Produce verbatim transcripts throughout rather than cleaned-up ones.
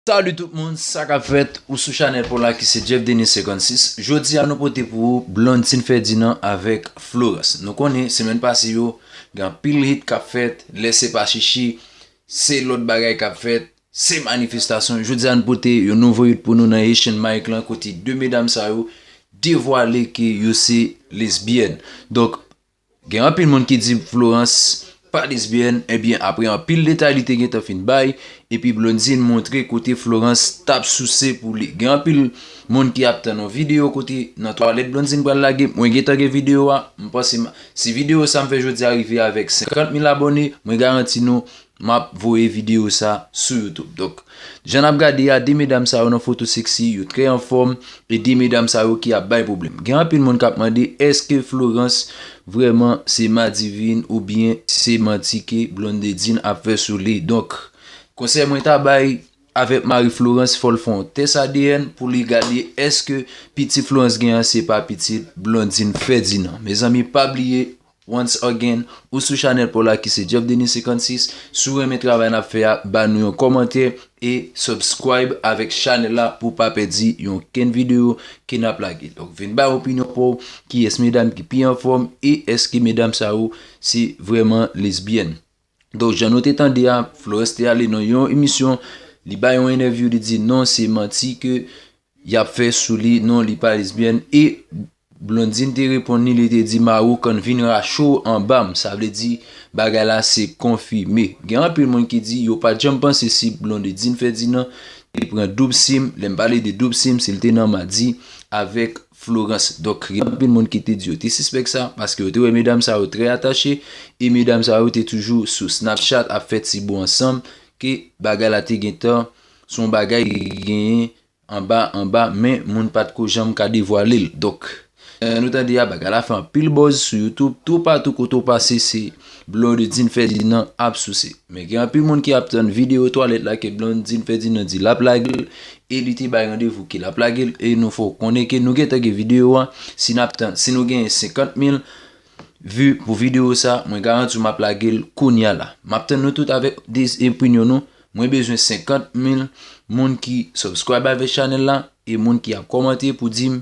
Salut tout moun, sa k ap fèt? Ou sou chanèl pa w la ki se Jeff Denis senkannsis. Jodi a nou pote pou ou Blondine Ferdinand avèk Florence. Nou konnen semèn pase yo gen anpil hit k ap fèt, lè se pa chichi, se lòt bagay k ap fèt, se manifestasyon. Jodi a nou pote yon nouvo hit pou nou nan Haitian Mike lan kote de medam sa yo devwale ke yo se lesbyèn. Donk, gen anpil moun ki di Florence pa lesbyèn, ebyen apre anpil detay li te gentan fin bay, epi Blondine montre kote Florence t ap souse pou li. Gen anpil moun ki ap tann yon videyo kote nan twalèt Blondine pral lage. Mwen gentan gen videyo a, m panse m- si videyo sa m fè jodi a rive avèk senkant mil abòne, mwen garanti nou m ap voye videyo sa sou YouTube. Donk, jan n ap gade a, de medam sa yo nan foto seksi, yo trè anfòm, e de medam sa yo ki ap bay pwoblèm. Gen anpil moun k ap mande èske Florence vrèman se madivin oubyen se manti ke Blondedine ap fè sou li. Donk, konsèy mwen ta bay avèk mari Florence, fò l fè yon tès A D N pou li gade èske pitit Florence gen an se pa pitit Blondine Ferdinand. Mezanmi, pa bliye, once again, ou sou chanèl pa w la ki se Jeff Denis senkannsis. Si w renmen travay n ap fè a, ba nou yon kòmantè e subscribe avèk chanèl la pou w pa pèdi yon kenn videyo ke n ap lage. Donk, vin bay opinyon pa w, kiyès medam ki pi anfòm e èske medam sa yo se vrèman lesbyèn? Donk, jan nou te tande a, Florence te ale nan yon emisyon, li bay yon entèvyou, li di non, se manti ke y ap fè sou li, non, li pa lesbyèn. E Blondine te reponn li, li te di, "Marouk an vin rache w anba m." Sa vle di, bagay la se konfime. Gen anpil moun ki di yo pa t janm panse si Blondedine Ferdinand te pran doub sim. Lè m pale de doub sim, se l te nan madi avèk Florence. Donk, gen anpil moun ki te di yo te sispèk sa, paske yo te wè medam sa yo trè atache, e medam sa yo te toujou sou Snapchat ap fè ti bo ansanm, ke bagay la te gentan, se yon bagay ki genyen anba, anba, men moun pa t ko janm ka devwale l. Donk, jan nou tande a, bagay la fè anpil buzz sou YouTube, toupatou kote w pase, se Blondedine Ferdinand ap souse. Men gen anpil moun ki ap tann videyo twalèt la ke Blondedine Ferdinand di l ap lage l, e li te bay randevou ke l ap lage l, e nou fè w konnen ke nou gentan gen videyo a, si n ap tann, si nou genyen senkant mil vi pou videyo sa, mwen garanti w m ap lage l kounya la. M ap tann nou tout avèk de opinyon nou. Mwen bezwen senkant mil moun ki subscribe avèk chanèl la e moun ki ap kòmante pou di m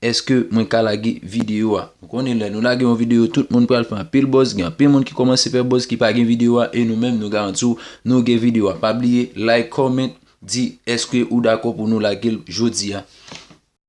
èske mwen ka lage videyo a. Ou konnen lè nou lage yon videyo, tout moun pral fè anpil buzz, gen anpil moun ki kòmanse fè buzz ki pa gen videyo a, e nou menm nou garanti w nou gen videyo a. Pa bliye, like, comment, di èske ou dakò pou nou lage l jodi a.